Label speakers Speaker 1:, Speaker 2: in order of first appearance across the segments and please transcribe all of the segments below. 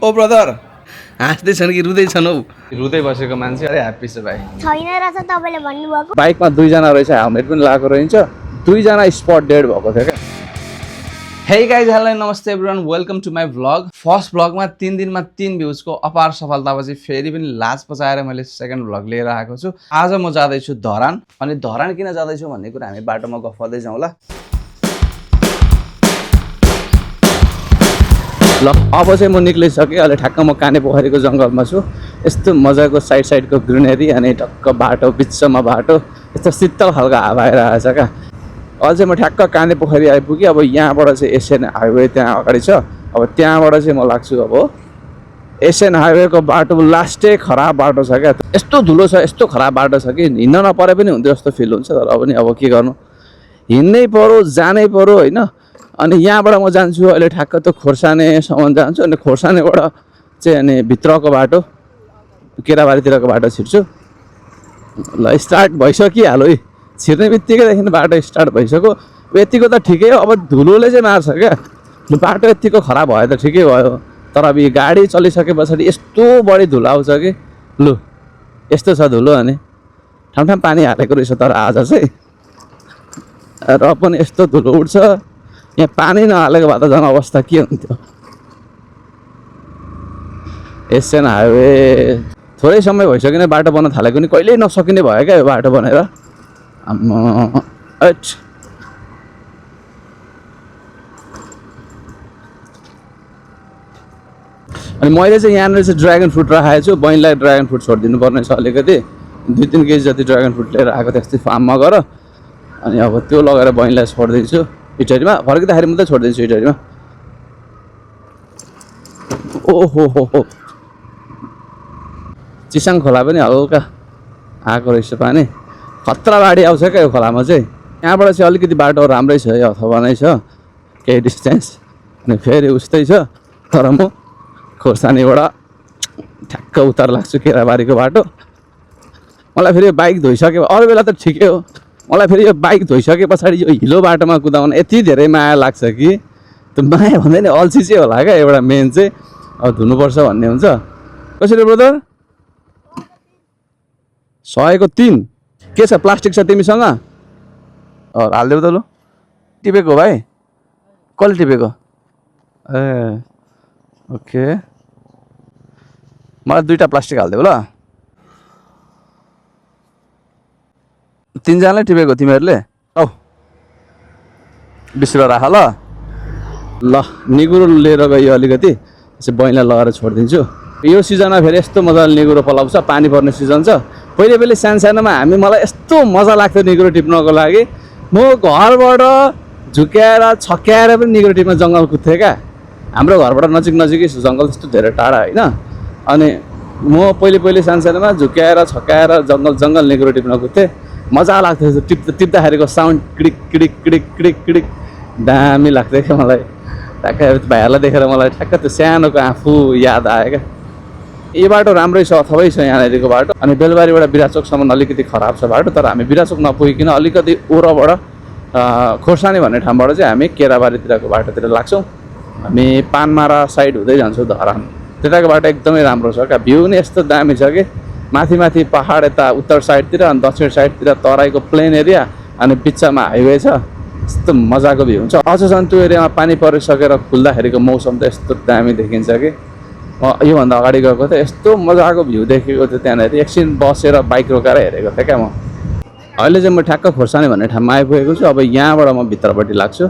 Speaker 1: ओ brother हाँस्दैछन् कि रुँदैछन् हौ रुँदै बसेको मान्छे अरे ह्याप्पी छ भाइ
Speaker 2: छैन रहेछ तपाईले भन्नुभएको
Speaker 1: बाइकमा दुईजना रहेछ हेलमेट पनि लगाएको रहन्छ दुईजना स्पट डेड भएको थियो क्या हे गाइज हेलो नमस्ते everyone welcome to my vlog first भ्लगमा 3 दिनमा 3 भ्युजको अपार सफलतापछि फेरि पनि लाज पचाएर मैले सेकेन्ड भ्लग लिएर आएको छु आज म जाँदैछु धरान अनि धरान किन जाँदैछु भन्ने कुरा हामी बाटोमा गफ गर्दै जाउँला ल अब चाहिँ म निक्लिसकेँ अहिले ठ्याक्क म काने पोखरीको जङ्गलमा छु यस्तो मजाको साइडको ग्रिनेरी अनि टक्क बाटो बिचमा बाटो यस्तो शीतल खालको हावा आइरहेछ क्या अझै म ठ्याक्क काने पोखरी आइपुगेँ अब यहाँबाट चाहिँ एसएन हाइवे त्यहाँ अगाडि छ अब त्यहाँबाट चाहिँ म लाग्छु अब एसएन हाइवेको बाटो लास्टै खराब बाटो छ क्या यस्तो धुलो छ यस्तो खराब बाटो छ कि हिँड्न नपरे पनि हुन्थ्यो जस्तो फिल हुन्छ तर पनि अब के गर्नु हिँड्नै पऱ्यो जानै पऱ्यो होइन अनि यहाँबाट म जान्छु अहिले ठ्याक्क त खोर्सानेसम्म जान्छु अनि खोर्सानेबाट चाहिँ अनि भित्रको बाटो केराबारीतिरको बाटो छिर्छु ल स्टार्ट भइसकिहाल्यो है छिर्ने बित्तिकैदेखि बाटो स्टार्ट भइसक्यो यतिको त ठिकै हो अब धुलोले चाहिँ मार्छ क्या बाटो यतिको खराब भयो त ठिकै भयो तर अब यो गाडी चलिसके पछाडि यस्तो बढी धुलो आउँछ कि लु यस्तो छ धुलो अनि ठाउँ ठाउँ पानी हालेको रहेछ तर आज चाहिँ र पनि यस्तो धुलो उठ्छ यहाँ पानी नहालेको भए त झन् अवस्था के हुन्थ्यो एसएन हाइवे थोरै समय भइसक्यो नि बाटो बन्न थालेको नि कहिल्यै नसकिने भयो क्या यो बाटो बनेर अनि मैले चाहिँ यहाँनिर चाहिँ ड्रागन फ्रुट राखेको छु बहिनीलाई ड्रागन फ्रुट छोडिदिनु पर्ने छ अलिकति 2-3 केजी जति ड्रागन फ्रुट लिएर आएको त्यस्तै फार्ममा गएर अनि अब त्यो लगेर बहिनीलाई छोडिदिन्छु इटरीमा फर्किँदाखेरि मात्रै छोडिदिन्छु इटरीमा ओहो हो चिसाङ खोला पनि हल्का आएको रहेछ पानी खतरा बाढी आउँछ क्या यो खोलामा चाहिँ यहाँबाट चाहिँ अलिकति बाटो राम्रै छ है अथवा नै छ केही डिस्टेन्स अनि फेरि उस्तै छ तर म खोर्सानीबाट ठ्याक्क उतार लाग्छु केराबारीको बाटो मलाई फेरि बाइक धोइसक्यो अरू बेला त ठिकै हो मलाई फेरि यो बाइक धोइसके पछाडि यो हिलो बाटोमा कुदाउन यति धेरै माया लाग्छ कि त्यो माया भन्दा नि अल्छी चाहिँ होला क्या एउटा मेन चाहिँ अब धुनुपर्छ भन्ने हुन्छ कसरी ब्रदर 100 को 3 के छ प्लास्टिक छ तिमीसँग हालिदेऊ त लु टिपेको भाइ कसले टिपेको ए ओके मलाई 2टा प्लास्टिक हालिदेऊ ल 3 जनाले टिपेको तिमीहरूले औ 20 रुपैयाँ राख ल निगुरो लिएर गयो अलिकति यसो बहिनीलाई लगाएर छोडिदिन्छु यो सिजनमा फेरि यस्तो मजाले निगुरो पलाउँछ पानी पर्ने सिजन छ पहिले सानोमा मलाई यस्तो मजा लाग्थ्यो निगुरो टिप्नको लागि म घरबाट झुक्याएर छक्याएर पनि निगुरो टिप्न जङ्गल कुद्थेँ क्या हाम्रो घरबाट नजिकै जङ्गल त्यस्तो धेरै टाढा होइन अनि म पहिले सानोमा झुक्याएर छक्याएर जङ्गल निगुरो टिप्न कुद्थेँ मजा लाग्थ्यो टिप्दाखेरिको साउन्ड क्रिक क्रिक क्रिक क्रिक क्रिक दामी लाग्थ्यो क्या मलाई ठ्याक्कै भाइहरूलाई देखेर मलाई ठ्याक्क त्यो सानोको आफू याद आयो क्या यो बाटो राम्रै छ अथवै छ यहाँनिरको बाटो अनि बेलबारीबाट बिराचोकसम्म अलिकति खराब छ बाटो तर हामी बिराचोक नपुगिकन अलिकति ओरबाट खोर्सानी भन्ने ठाउँबाट चाहिँ हामी केराबारीतिरको बाटोतिर लाग्छौँ हामी पानमारा साइड हुँदै जान्छौँ धरान त्यताको बाटो एकदमै राम्रो छ क्या भ्यू नि यस्तो दामी छ कि माथि पहाड यता उत्तर साइडतिर अनि दक्षिण साइडतिर तराईको प्लेन एरिया अनि बिचमा हाइवे छ यस्तो मजाको भ्यू हुन्छ अझ झन् त्यो एरियामा पानी परिसकेर खुल्दाखेरिको मौसम त यस्तो दामी देखिन्छ कि योभन्दा अगाडि गएको थिएँ यस्तो मजाको भ्यू देखेको थियो त्यहाँनिर एकछिन बसेर बाइक रोकाएर हेरेको थिएँ क्या म अहिले चाहिँ म ठ्याक्क खोर्सानी भन्ने ठाउँमा आइपुगेको छु अब यहाँबाट म भित्रपट्टि लाग्छु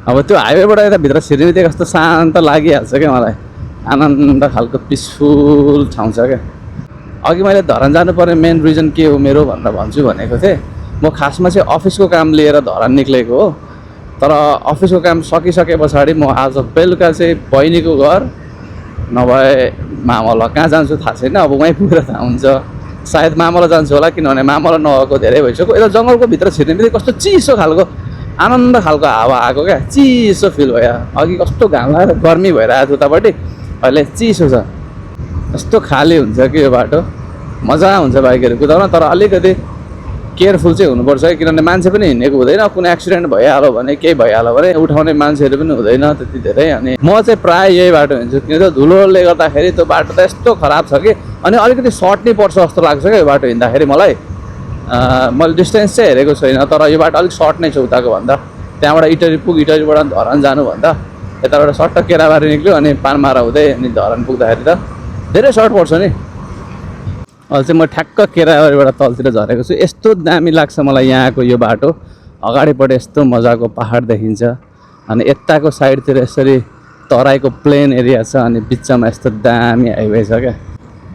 Speaker 1: अब त्यो हाइवेबाट यता भित्र छिर्ने बित्तिकै कस्तो शान्त लागिहाल्छ क्या मलाई आनन्द खालको पिसफुल ठाउँ छ क्या अघि मैले धरान जानुपर्ने मेन रिजन के हो मेरो भनेर भन्छु भनेको थिएँ म खासमा चाहिँ अफिसको काम लिएर धरान निक्लेको हो तर अफिसको काम सकिसके पछाडि म आज बेलुका चाहिँ बहिनीको घर नभए मामला कहाँ जान्छु थाहा छैन अब उहीँ पुगेर थाहा हुन्छ सायद मामला जान्छु होला किनभने मामला नगएको धेरै भइसक्यो यता जङ्गलको भित्र छिर्ने बित्तिकै कस्तो चिसो खालको आनन्द खालको हावा आएको क्या चिसो फिल भयो अघि कस्तो घाम लागेर गर्मी भइरहेको थियो उतापट्टि अहिले चिसो छ यस्तो खाली हुन्छ कि यो बाटो मजा हुन्छ बाइकहरू कुदाउन तर अलिकति केयरफुल चाहिँ हुनुपर्छ है, किनभने मान्छे पनि हिँडेको हुँदैन, कुनै एक्सिडेन्ट भइहाल्यो भने केही भइहाल्यो भने उठाउने मान्छेहरू पनि हुँदैन त्यति धेरै। अनि म चाहिँ प्रायः यही बाटो हिँड्छु, किनभने धुलोले गर्दाखेरि त्यो बाटो त यस्तो खराब छ कि, अनि अलिकति सर्ट नै पर्छ जस्तो लाग्छ क्या यो बाटो हिँड्दाखेरि मलाई। मैले डिस्टेन्स चाहिँ हेरेको छैन, तर यो बाटो अलिक सर्ट नै छ उताको भन्दा। त्यहाँबाट इटरी इटरीबाट धरान जानुभन्दा यताबाट सट्ट केराबारी निक्ल्यो अनि पानमारा हुँदै अनि धरान पुग्दाखेरि त धेरै सर्ट पर्छ नि। अहिले चाहिँ म ठ्याक्क केराबारीबाट तलतिर झरेको छु। यस्तो दामी लाग्छ मलाई यहाँको यो बाटो। अगाडिपट्टि यस्तो मजाको पहाड देखिन्छ, अनि यताको साइडतिर यसरी तराईको प्लेन एरिया छ, अनि बिचमा यस्तो दामी हाइवे छ क्या।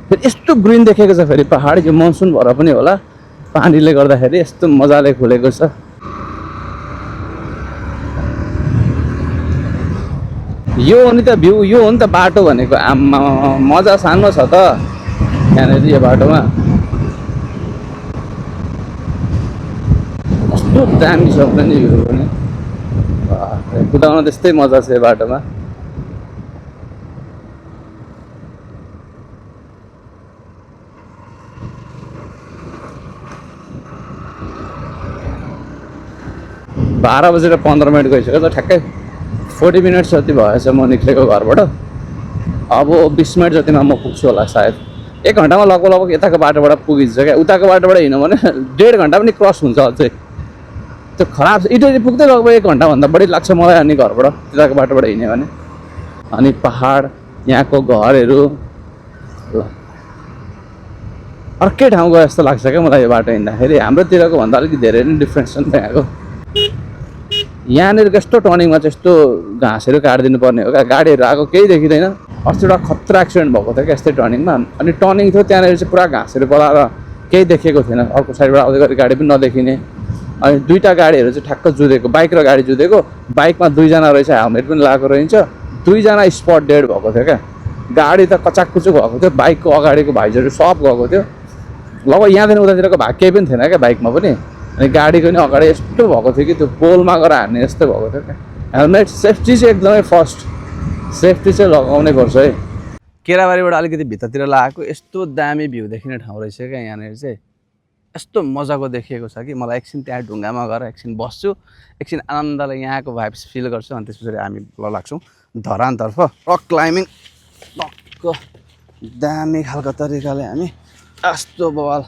Speaker 1: फेरि यस्तो ग्रिन देखेको छ, फेरि पहाड यो मनसुन भएर पनि होला, पानीले गर्दाखेरि यस्तो मजाले खुलेको छ। यो हो नि त भ्यू, यो हो नि त बाटो भनेको। आम्मा मजा सानो छ त यहाँनिर यो बाटोमा। कस्तो दामी छ पनि भ्यू पनि, कुदाउन त्यस्तै मजा छ यो बाटोमा। बाह्र बजेर 15 मिनट गइसक्यो त, ठ्याक्कै 40 मिनट्स जति भएछ म निक्लेको घरबाट। अब 20 मिनट जतिमा म पुग्छु होला सायद। 1 घन्टामा लगभग यताको बाटोबाट पुगिन्छ क्या। उताको बाटोबाट हिँड्यो भने 1.5 घन्टा पनि क्रस हुन्छ अझै। त्यो खराब छ। इटरी पुग्दै लगभग 1 घन्टाभन्दा बढी लाग्छ मलाई, अनि घरबाट त्यताको बाटोबाट हिँड्यो भने। अनि पहाड, यहाँको घरहरू ल अर्कै ठाउँ गयो जस्तो लाग्छ क्या मलाई यो बाटो हिँड्दाखेरि। हाम्रोतिरको भन्दा अलिकति धेरै नै डिफ्रेन्स छ नि त यहाँको। यहाँनिर कस्तो टर्निङमा चाहिँ यस्तो घाँसहरू काटिदिनु पर्ने हो क्या, गाडीहरू आएको केही देखिँदैन। अस्ति एउटा खतरा एक्सिडेन्ट भएको थियो क्या यस्तै टर्निङमा, अनि टर्निङ थियो त्यहाँनिर चाहिँ पुरा घाँसहरू पलाएर केही देखेको थिएन, अर्को साइडबाट आउँदै गरेको गाडी पनि नदेखिने। अनि 2टा गाडीहरू चाहिँ ठ्याक्क जुधेको, बाइक र गाडी जुधेको। बाइकमा 2 जना रहेछ, हेलमेट पनि लगाएको रहन्छ। 2 जना स्पट डेड भएको थियो क्या। गाडी त कचाककुचुक भएको थियो, बाइकको अगाडिको भाइजहरू सब गएको थियो। लगभग यहाँदेखि उतातिरको भाग केही पनि थिएन क्या बाइकमा पनि, अनि गाडीको नि अगाडि यस्तो भएको थियो कि त्यो पोलमा गएर हान्ने जस्तो भएको थियो क्या। हेलमेट सेफ्टी चाहिँ एकदमै फर्स्ट, सेफ्टी चाहिँ लगाउनै पर्छ है। केराबारीबाट अलिकति भित्रतिर लगाएको यस्तो दामी भ्यू देखिने ठाउँ रहेछ क्या यहाँनिर चाहिँ। यस्तो मजाको देखिएको छ कि मलाई एकछिन त्यहाँ ढुङ्गामा गएर एकछिन बस्छु, एकछिन आनन्दले यहाँको भाइब्स फिल गर्छु, अनि त्यस पछाडि हामी लाग्छौँ धरानतर्फ रक क्लाइम्बिङ। टक्क दामी खालको तरिकाले हामी यस्तो बवाल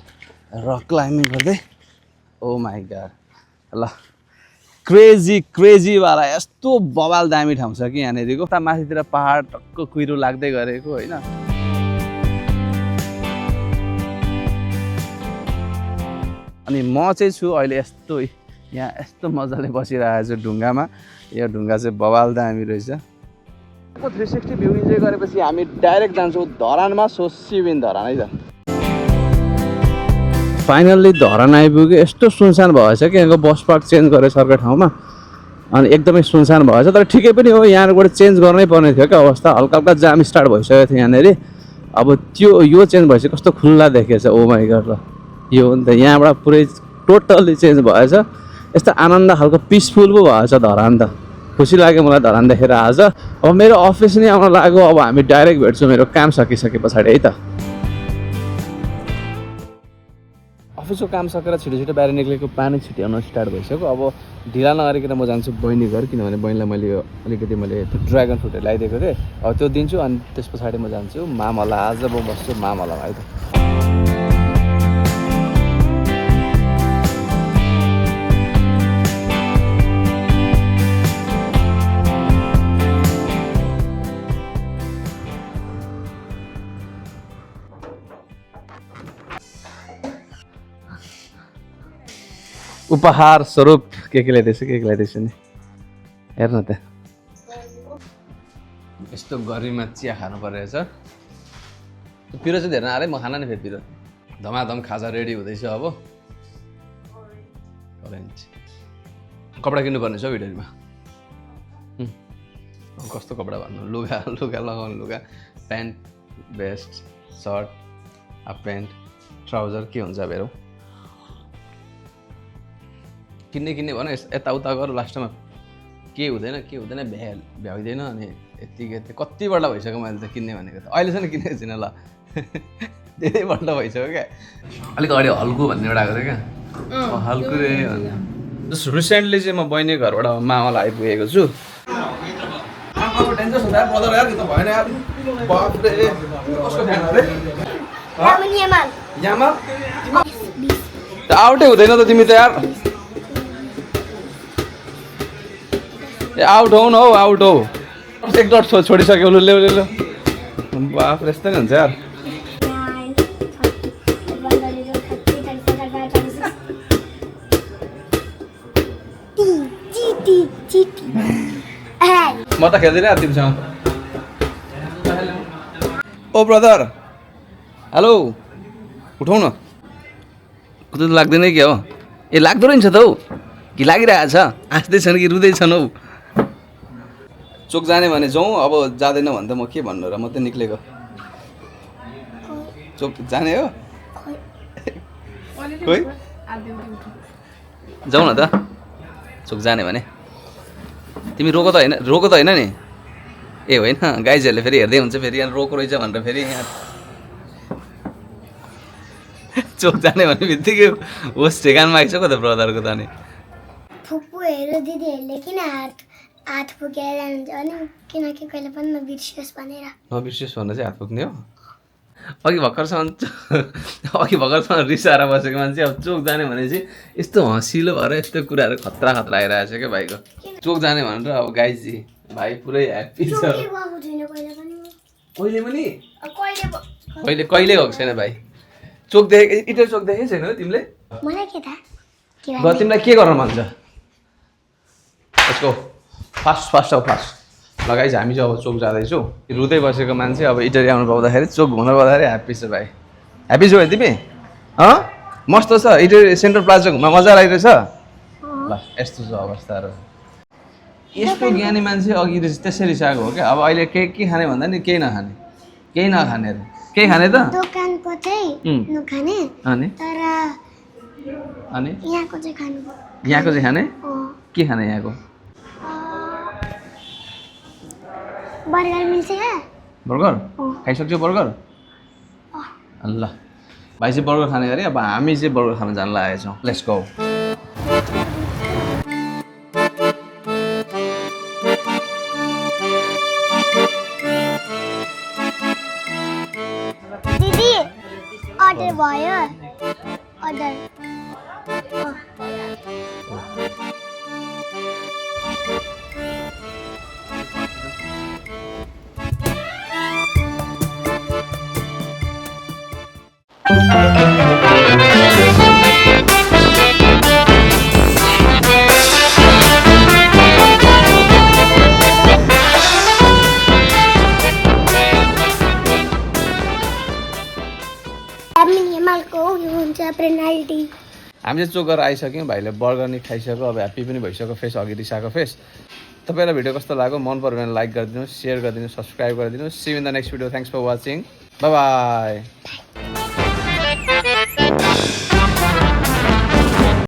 Speaker 1: रक क्लाइम्बिङ गर्दै, ओ माई गॉड ल क्रेजी वाला यस्तो बवाल दामी ठाउँ छ कि यहाँनिरको। उता माथितिर पहाड टक्क कुहिरो लाग्दै गरेको होइन। अनि म चाहिँ छु अहिले यस्तो यहाँ यस्तो मजाले बसिरहेको छु ढुङ्गामा। यो ढुङ्गा चाहिँ बवाल दामी रहेछ। 360 भ्यू इन्जोय गरेपछि हामी डाइरेक्ट जान्छौँ धरानमा, सो सिविन धरान है त। फाइनल्ली धरान आइपुग्यो। यस्तो सुनसान भएछ कि यहाँको बस पार्क चेन्ज गरेँ सरको ठाउँमा, अनि एकदमै सुनसान भएछ। तर ठिकै पनि हो, यहाँबाट चेन्ज गर्नै पर्ने थियो क्या अवस्था। हल्का हल्का जाम स्टार्ट भइसकेको थियो यहाँनिर। अब त्यो यो चेन्ज भएपछि कस्तो खुल्ला देखेछ, ओ माई गॉड ल। यो हो नि त, यहाँबाट पुरै टोटल्ली चेन्ज भएछ। यस्तो आनन्द खालको पिसफुल पो भएछ धरान त। खुसी लाग्यो मलाई धरान देखेर आज। अब मेरो अफिस नै आउन लाग्यो, अब हामी डाइरेक्ट भेट्छौँ मेरो काम सकिसके पछाडि है त। अफिसको काम सकेर छिटो छिटो बाहिर निक्लेको, पानी छिट्याउन स्टार्ट भइसक्यो। अब ढिला नगरिकन म जान्छु बहिनी घर, किनभने बहिनीलाई मैले अलिकति त्यो ड्र्यागन फ्रुटहरू ल्याइदिएको थिएँ, अब त्यो दिन्छु। अनि त्यस पछाडि म जान्छु मामला। आज म बस्छु मामलामा है त। उपहार स्वरूप के ल्याइदिएछु नि, हेर्न त। यस्तो गर्मीमा चिया खानु परेछ। पिरो चाहिँ धेरै नहाले, म खाना नि फेरि पिरो। धमाधम खाजा रेडी हुँदैछ अब। अरेन्ज कपडा किन्नुपर्ने छ भिडियोमा। कस्तो कपडा भन्नु, लुगा लगाउनु, लुगा pant, vest, shirt, half pant, trouser के हुन्छ अब हेरौँ। किन्ने भने यताउता गर, लास्टमा के हुँदैन भ्याइँदैन। अनि यतिकै कतिपल्ट भइसक्यो मैले त किन्ने भनेको त, अहिलेसम्म किनेको छुइनँ ल। धेरै पल्ट भइसक्यो क्या। अलिक अगाडि हल्कु भन्ने एउटा आएको थियो क्या, हल्कुरे रिसेन्टली चाहिँ म बहिनी घरबाट मामालाई आइपुगेको छु आउटै हुँदैन त तिमी त यार ए आउट हौ न हौ आउट हौ एक डट छोडिसक्यो लु ल्याउ ल्याउ बाफ यस्तो नि हुन्छ यार म त खेल्दिनँ यार तिमीसँग ओ ब्रदर हेलो उठाउ न कुदो त लाग्दैन क्या हो ए लाग्दो रहेछ त हौ कि लागिरहेछ हाँस्दैछन् कि रुँदैछन् हौ चोक जाने भने जाउँ अब जाँदैन भने त म के भन्नु र म त निक्लेको चोक जाने हो खोइ जाउँ न त चोक जाने भने तिमी रोको त होइन नि ए होइन गाइजहरूले फेरि हेर्दै हुन्छ फेरि यहाँ रोको रहेछ भनेर फेरि यहाँ चोक जाने भन्ने बित्तिकै होस् ठेगानमा आइसक्यो त ब्रदरको त नि
Speaker 2: फुपूहरू दिदीहरूले किन हात फुकेर जानुहुन्छ भने किनकि कहिले पनि नबिर्सियोस् भनेर
Speaker 1: नबिर्सियोस् भनेर चाहिँ हात पुग्ने हो अघि भर्खरसम्म रिसाएर बसेको मान्छे अब चोक जाने भने चाहिँ यस्तो हँसिलो भएर यस्तो कुराहरू खतरा आइरहेको छ क्या भाइको चोक जाने भनेर अब गाइजी भाइ पुरै ह्याप्पी छ कहिले पनि कहिले गएको छैन भाइ चोक देखे इटर चोक देखेकै छैन हो तिमीले
Speaker 2: मलाई के थाहा
Speaker 1: तिमीलाई के गर्न मन छ यसको फास्ट लगाइ हामी चाहिँ अब चोक जाँदैछौँ रुँदै बसेको मान्छे अब इटरी आउनु पाउँदाखेरि चोक घुम्न पाउँदाखेरि ह्याप्पी छ भाइ ह्याप्पी छौ है तिमी मस्त छ इटरी सेन्ट्रल प्लाजा घुम्न मजा लागिरहेछ ल यस्तो छ अवस्थाहरू यस्तो ज्ञानी मान्छे अघि त्यसै रिसाएको हो क्या अब अहिले के खाने भन्दा नि केही नखाने अरे केही खाने त
Speaker 2: दोकानको चाहिँ नखाने
Speaker 1: अनि
Speaker 2: यहाँको चाहिँ
Speaker 1: खाने के खाने यहाँको
Speaker 2: बर्गर मिल्छ क्या
Speaker 1: बर्गर खाइसक्छौ बर्गर ल भाइ चाहिँ बर्गर खाने अरे अब हामी चाहिँ बर्गर खान जान लागेको छौँ लेट्स गो
Speaker 2: दिदी अर्डर भयो अर्डर पेनाल्टी
Speaker 1: हामी चाहिँ चोक गरेर आइसक्यौँ भाइले बर्गर नि खाइसक्यो अब ह्याप्पी पनि भइसक्यो फेस अघि रिसाएको फेस तपाईँलाई भिडियो कस्तो लाग्यो मन पऱ्यो भने लाइक गरिदिनुहोस् सेयर गरिदिनुहोस् सब्सक्राइब गरिदिनुहोस् see in the next video thanks for watching bye by